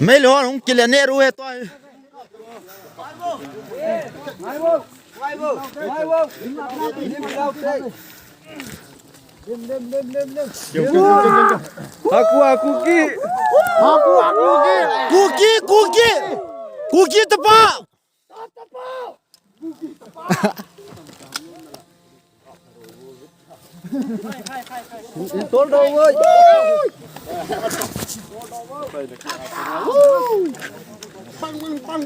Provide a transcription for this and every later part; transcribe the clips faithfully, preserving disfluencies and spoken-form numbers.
Mei lo hung kile ne ru he to. Aku, aku ki. Aku, aku ki. Kuki, kuki. Kuki tepa. Tol dong, woi.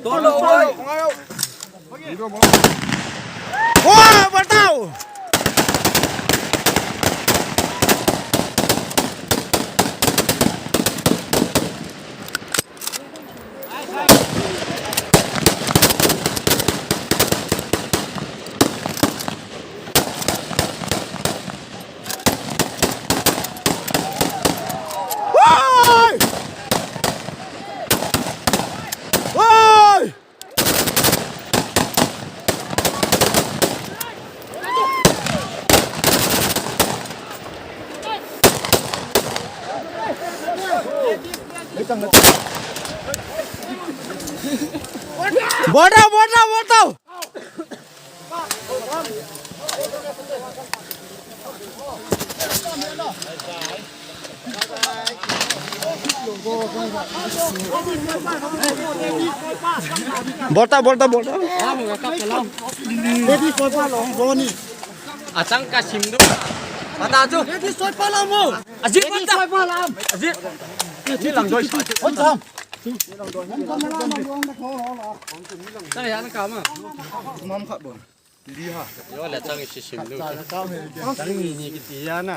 Tol dong, woi. Wah, batal. Woi! Woi! Bota, bota, bota! Bolta, bolta, bolta. Achang ka sim du. Ata chu. Ajit bolta. Ajit. Ni lang doi. Sa ya na ka ma. Mam khat bon. Yo la chang si sim du. Chang ni ni ki ti ya na.